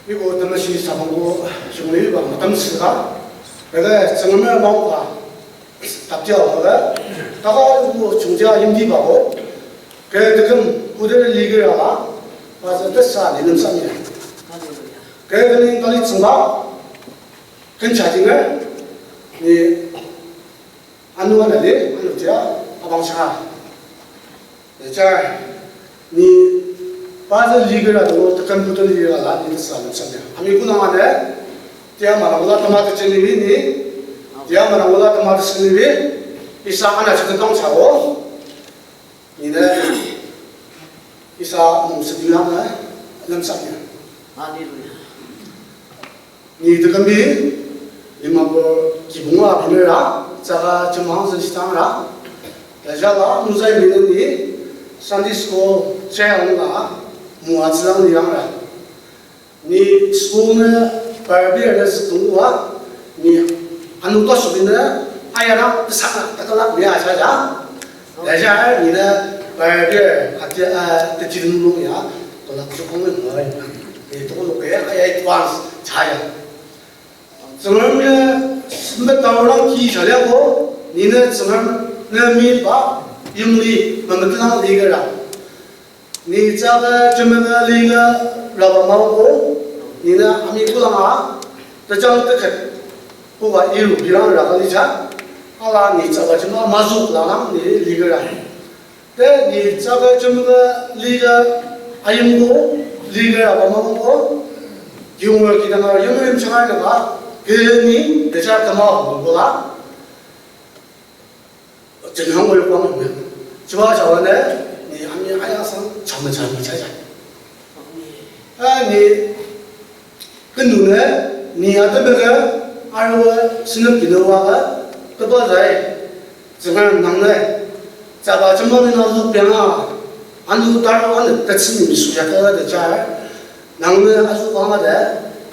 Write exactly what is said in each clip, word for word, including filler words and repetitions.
Ibo temeshi sabangbo shungli iba matam süka, daga Tsüngremer maongka, tapti aoka, daga ibo chungja yimdi babo, ke tekem kuder liger ala, ba sa tesa ni lemsam ya. Ke temen tali tsüngba, ken chajinger, ni anu ana li, anu tia, abang sha. Jar, ni, ba sa liger ado, tekem kuder liger ala, ni tesa lemsam ya. Ami kunang ane, tia manang ola tama tejeni ni, tia manang ola tama tejeni, isa ana chaketang chao, ni ne, isa mung sedinga ne, lemsam ya. Hallelujah. Ni tekemi, limapur kibonga abinera, saka jemang sensitangra, tajala muzai mineni Sunday school chair la, mua tsülang liangra. Ni school ne Bible ne zütungwa, ni anu tosubine ayara tesaka takala ni ajaja. Daja ni ne Bible ati a tejin lung ya, tola kusukong ne ngai. Ni tokoloke aya advance chaya. Tsüngrem ne metaurang ki shaliako, ni ne Tsüngrem ne miba yimli memetelang ligera. Ni tsaka jemena liga raba maogo, ni na ami kulanga, tajang teket, koba iru birang raka lija, ala ni tsaka jema mazuk lalang ni ligera. Te ni tsaka jemena liga ayimgo, liga raba maogo, yunga kidanga yunga imchanga naka, kini, teja kama honggo la, Jenang oyo kwang ne. Chuba jawa ne, ni ami ayasang chame chame chaja. A ni kenu ne, ni atemeke arua sinep kinu waka, keba zai, Tsüngrem nang ne, tsaba jemba mina lukpianga, anu taru anu tetsü ni misu yaka teja, Nang ne azu kanga de,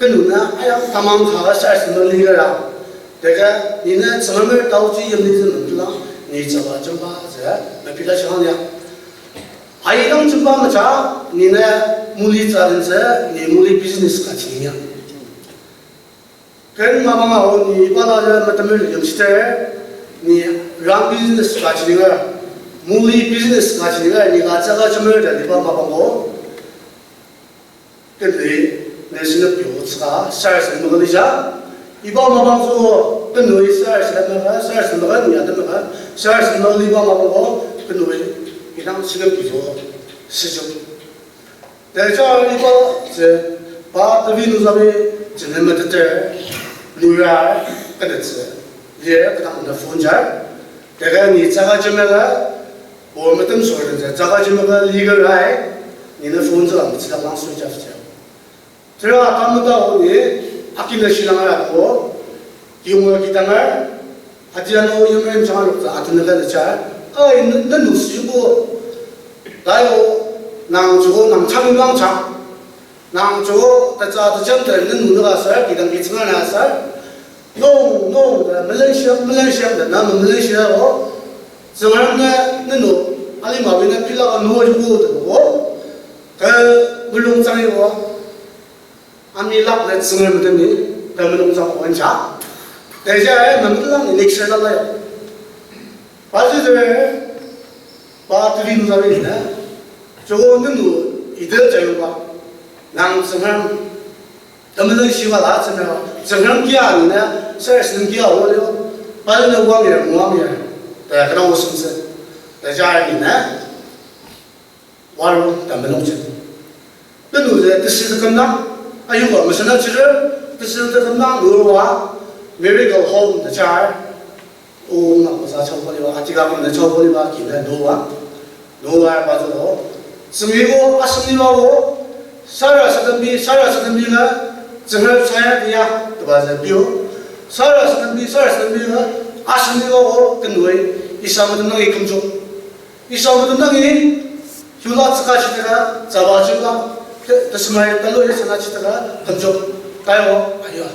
kenu ne ayang tamang ka sarasadem ligira. Teka, ni ne Tsüngremer taochi yimli zü nungtila, ni tsaba jemba zü, mepila shang ya. Aidang jemba maja, ni ne muli tsa den zü, ni muli business ka chini ya. Ken mapang ao ni iba la zü metemer yimshiter, ni rang business ka chini ya, muli business ka chini ya, ni ka tsaka jemer de iba mapang o. Kentei, national bill tsüka, sarasadem maka lija. Iba mapang tsü, kenui sarasadem maka, sarasadem maka, ni atem maka, sarasadem maka liba mapang o, kenui, idang sinep bill, sejok. Teja iba tsü, pa tevi nuzabi, tsüne meteter, nura, kenetsü, lir, kedang na phone jar. Teka ni tsaka jemela, o metem sorten tsü, tsaka jemela liga rai, ni ne phone tsüla metsüla lang switch off tsü. Tera tameta o ni, akina shilang ara ko, yunga kitangar, atiano yunga imchang lok tsü, atenela tsü, ai, ne, ne nusi ko, tayo, nang jo, nang chang lang chang. Nang jo tatsü tejen ter ne nunüka sar, kidang kitsüngana sar. Nung, nung, ta, Malaysia, Malaysia, ta, na Malaysia o. Tsüngrem ne, ne nu, alima wina pila ka nu ajuku ta o. Ka mulung tsang o. Ami lak ne Tsüngrem temi, ka mulung tsang o anja. Teja e, memelang ni next year la yo. Paji zere, pa tuli nungzari ne, joko nenu ide jayuba, nang Tsüngrem, temenen shiba la Tsüngrem, Tsüngrem kia ni ne, sarasadem kia wa lio, pa ne wa mir, mua mir, ta kena wa sumse, ta jari ni ne, Waru ta menungji. Tenu de tesü tekümdang, ayuba mesena chire, tesü tekümdang nurwa, Miracle Home ta jar. O, na pasa chau baliba, atika kümde chau baliba, kine nurwa. Nurwa ba zo. Semi o, asemi ba o, sarasadembi, sarasadembi la, Tsüngrem saya dia, teba ze bio. Sarasadembi, sarasadembi la, asemi ba o, kenui, isa metem nang ikümjok. Isa metem dangi, yula tsüka chiteka, tsaba chila, te-, tesemai talo ya sana chiteka, kümjok, tayo, ayo.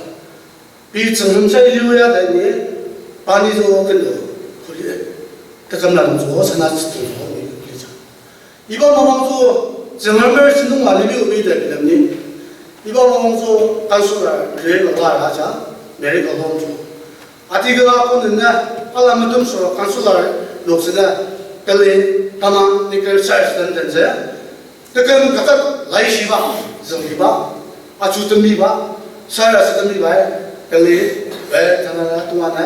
Pi Tsüngrem sa iliu ya dani, pani zo kendo, kuli, tekam na zo, sana chiteka, kuli ja. Iba mapang zo, Tsüngremer shinung alibi ubi da bilam ni. Iba mapang so counselor Reverend Lara aja, Mary Kalomjo. Atiga ako nena ala metem sür counselor loktsüna tali tamang niker sar süden dense. Teküm kaket laishiba, züngiba, achu temiba, sara sütemiba, tali, eh, tanana tungana.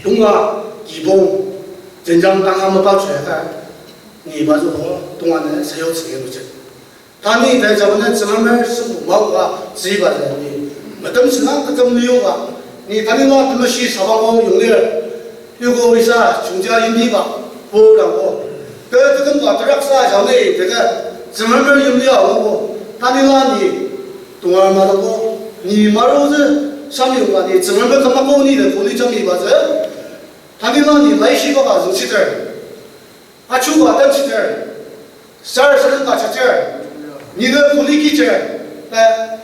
Tunga kibong, jenjang tanga mapa tsüyaka, ni ba züko, tungane sayo tsüge lutsü. Tani tai jabane Tsüngreme sembu maoka tsüiba zü ni, metem sena tekem liyonga, ni tanima temeshi sabangko yonglir, yugo isa chungja yimbiba, purangko, te tekemba teraksa jani, teke, Tsüngreme yimlia ogo, tanila ni, Tunga madangbo, ni marutsü, sami yonga ni, Tsüngreme kümako ni de kuli jamiba tsü, tanila ni laishiba ka züngshiter, achuba atemshiter, sar saren ka chatir, ni de kuli kichir, ta,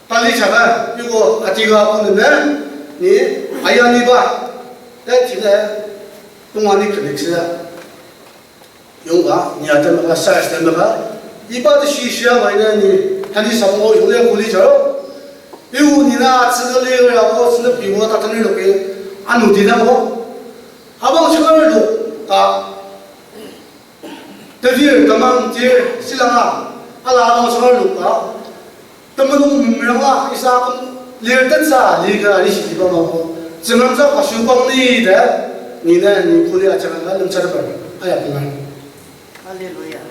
tali chaka, yugo atiga ako nena, ni, ayaniba, ta tine, tunga ni connect süa. Yonga, ni atemaka, sar atemaka, iba teshi shia maina ni, tani samongo yonga kuli jaro. Iu ni na tsüngli rabo, tsüngli bibo ta tanü loke, anu di damo. Abang chunga lo, ta, tevir, tamang, tir, silanga, ala abang chunga lo, ta, Temulung memeranga isa aküm lir tetsa liga arishi tiba mako. Tsüngrem sa kashibang ni de, ni ne, ni kuli ajanga lemsateper. Aya pengar. Hallelujah.